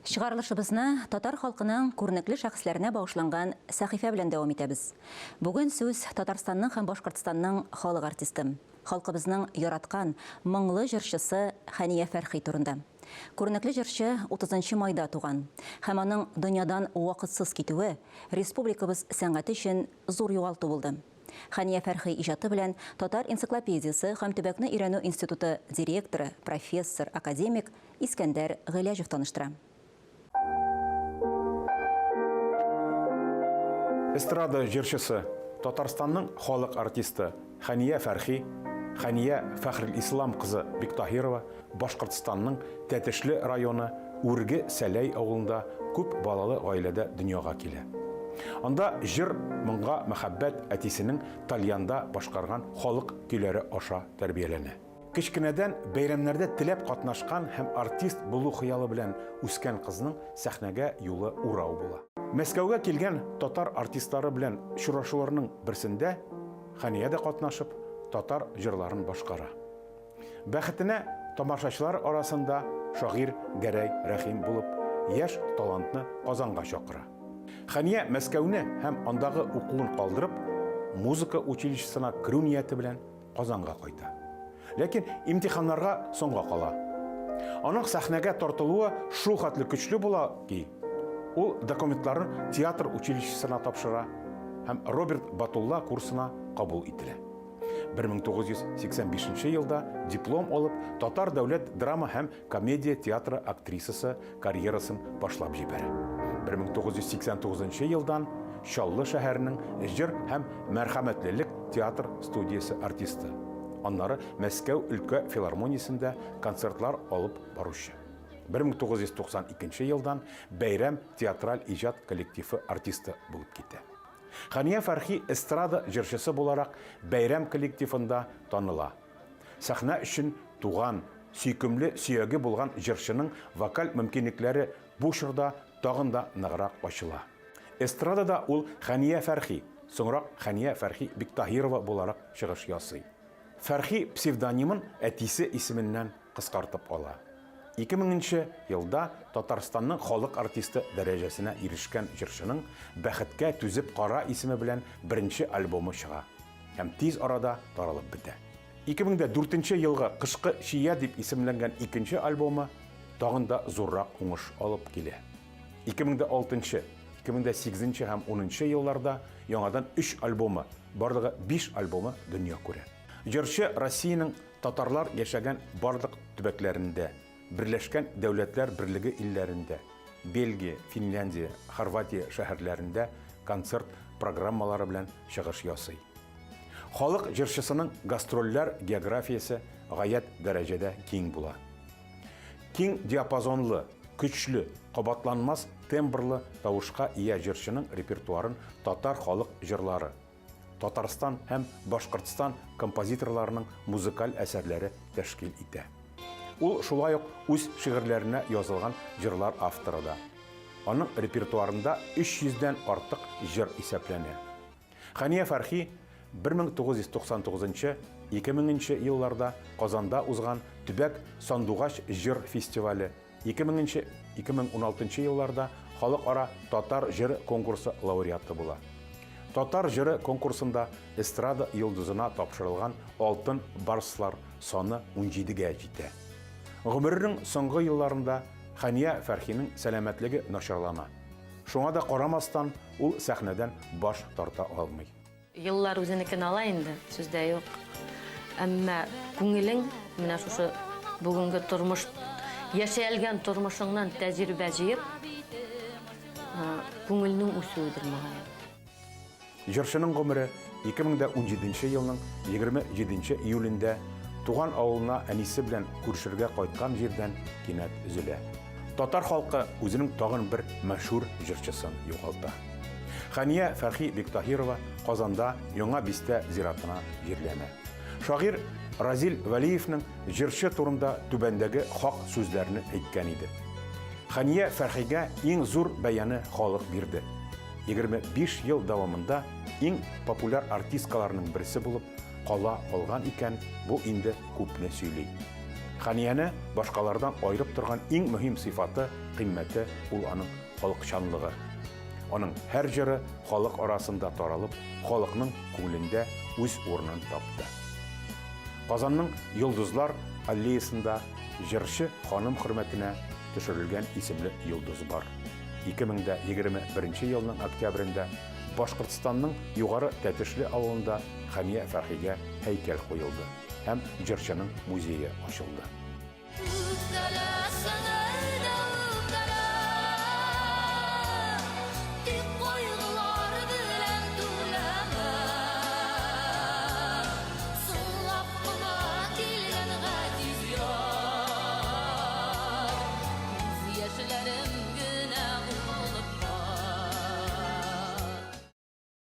Чыгарылышыбызны татар халкының күренекле шәхесләренә багышланган сәхифә белән дәвам итәбез. Бүген сүз Татарстанның һәм Башкортстанның халык артисты, халкыбызның яраткан, моңлы җырчысы Хәния Фәрхи турында. Күренекле җырчы 30 нчы майда туган һәм аның дөньядан вакытсыз китүе республикабыз сәнгате өчен зур югалту булды. Хәния Фәрхи иҗаты белән Татар энциклопедиясе һәм төбәкне өйрәнү институты директоры, профессор, академик Искәндәр Гыйләҗев таныштыра. Эстрада җырчысы, Татарстанның халык артисты Хәния Фәрхи, Хәния Фәхрелислам кызы Биктаһирова Башкортстанның Тәтешле районы Үрге Сәләй авылында күп балалы гаиләдә дөньяга килә. Анда җыр, моңга мәхәббәт әтисенең тальянда башкарган халык көйләре аша тәрбияләнә. Кечкенәдән бәйрәмнәрдә теләп катнашкан һәм артист булу хыялы белән үскән кызның сәхнәгә юлы урау була. Мәскәүгә килгән татар артистлары белән очрашуларның берсендә Хәния дә катнашып, татар җырларын башкара. Бәхетенә, тамашачылар арасында шагыйрь Гәрәй Рәхим булып, яшь талантны Казанга чакыра. Хәния Мәскәүне һәм андагы укуын калдырып, музыка училищесына керү нияте белән Казанга кайта. Ләкин имтиханнарга соңга кала. Аның сәхнәгә тартылуы шул хәтле көчле була ки, ул документларын театр училищесына тапшыра һәм Роберт Батулла курсына кабул ителә. 1985 елда диплом алып, Татар дәүләт драма һәм Комедия театры актрисасы карьерасын башлап җибәрә. 1989 елдан Чаллы шәһәренең җыр һәм мәрхәмәтлелек театр студиясе артисты. Аннары Мәскәү өлкә филармониясендә концертлар алып баручы. 1992 елдан Бәйрәм театраль иҗат коллективы артисты булып китә. Хәния Фәрхи эстрада җырчысы буларак Бәйрәм коллективында таныла. Сәхнә өчен туган, сөйкемле сөяге булган җырчының вокаль мөмкинлекләре бу чорда тагын да ныграк ачыла. Эстрадада ул Хәния Фәрхи, соңрак Хәния Фәрхи Биктаһирова буларак чыгыш ясый. Фәрхи псевдонимын әтисе исеменнән кыскартып ала. 2000 нче елда Татарстанның халык артисты дәрәҗәсенә ирешкән җырчының Бәхеткә түзеп кара исеме белән беренче альбомы чыга. Һәм тиз арада таралып бетә. 2004 нче елгы Кышкы чия дип исемләнгән икенче альбомы тагын да зуррак уңыш алып килә. 2006 нчы, 2008 нче һәм 10 нчы елларда яңадан өч альбомы, барлыгы биш альбомы дөнья күрә. Җырчы Россиянең татарлар яшәгән барлык төбәкләрендә, Берләшкән Дәүләтләр Берлеге илләрендә, Бельгия, Финляндия, Хорватия шәһәрләрендә концерт программалары белән чыгыш ясый. Халык җырчысының гастрольләр географиясе гаять дәрәҗәдә киң була. Киң диапазонлы, көчле, кабатланмас тембрлы тавышка ия җырчының репертуарын татар халык җырлары, Татарстан һәм Башкортстан композиторларының музыкаль әсәрләре тәшкил итә. Ул шулай ук үз шигырьләренә язылган җырлар авторы да. Аның репертуарында 300 дән артык җыр исәпләнә. Хәния Фәрхи 1999 2000 нче елларда Казанда узган Төбәк сандугач җыр фестивале, 2000 нче-2016 елларда Халыкара татар җыры конкурсы лауреаты була. Татар җыры конкурсында эстрада йолдызына тапшырылган алтын барслар саны унҗидегә җитә. Гомеренең соңгы елларында Хәния Фәрхинең сәламәтлеге начарлана. Шуңа да карамастан, ул сәхнәдән баш тарта алмый. Еллар үзенекен ала инде, сүз дә юк. Әмма күңелең менә шушы бүгенге тормыш, яшәлгән тормышыңнан тәҗрибә җыеп, күңелнең үсүедер мөгаен. Җырчының гомере 2017 нче елның 27 нче июлендә туган авылына әнисе белән күрешергә кайткан җирдән кинәт өзелә. Татар халкы үзенең тагын бер мәшһүр җырчысын югалта. Хәния Фәрхи Биктаһирова Казанда Яңа бистә зиратына җирләнә. Шагыйрь Разил Вәлиевнең җырчы турында түбәндәге хак сүзләрне әйткән иде. Хәния Фәрхигә иң зур бәяне халык бирде. 25 ел дәвамында иң популяр артисткаларның берсе булып кала алган икән, бу инде күпне сөйли. Хәнияне башкалардан аерып торган иң мөһим сыйфаты, кыйммәте ул аның халыкчанлыгы. Аның һәр җыры халык арасында таралып, халыкның күңелендә үз урынын тапты. Казанның Йолдызлар аллеясында җырчы ханым хөрмәтенә төшерелгән исемле йолдыз бар. 2021 елның октябрендә Башкортстанның Югары Тәтешле авылында Хәния Фәрхигә һәйкәл куелды һәм җырчының музее ачылды.